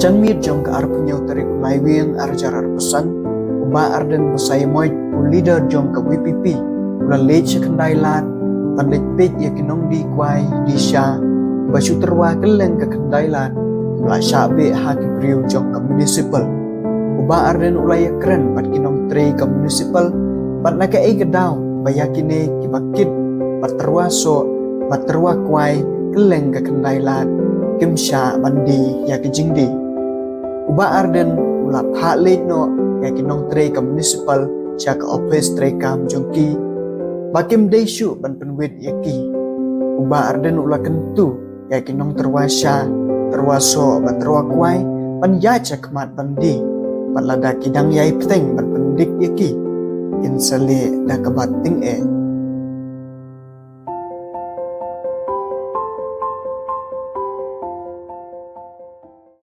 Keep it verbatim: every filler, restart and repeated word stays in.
Janmiet jong ka arphew hynñiew tarik u Naiwieng arhajar arphew san, u Bah Ardent Basaiawmoit, u leader jong ka VPP, u la leit sha Khyndai Lad ban leit peit ïa ki nongdie kwai die sha ba shu tyrwa kylleng ka Khyndai Lad ba la shah beh ha ki briew jong ka municipal. U Bah Ardent u la ïakren bad ki nongtrei ka municipal bad na kaei ka daw ba ïa kine kiba kit bad tyrwa soh bad tyrwa kwai kylleng ka Khyndai Lad kim shah ban die ïa ki jingdie. U Bah Ardent u la phah leit noh ïa ki nongtrei ka municipal sha ka ophis treikam jong ki ba kim dei shuh ban pynwit ïa ki. U Bah Ardent u la kyntu ïa ki nongtyrwa sha, tyrwa soh bad tyrwa kwai ban ïaid sha khmat ban die bad lada ki dang ïai bteng ban pyndik ïa ki, kin sa leh da kaba tyngeh.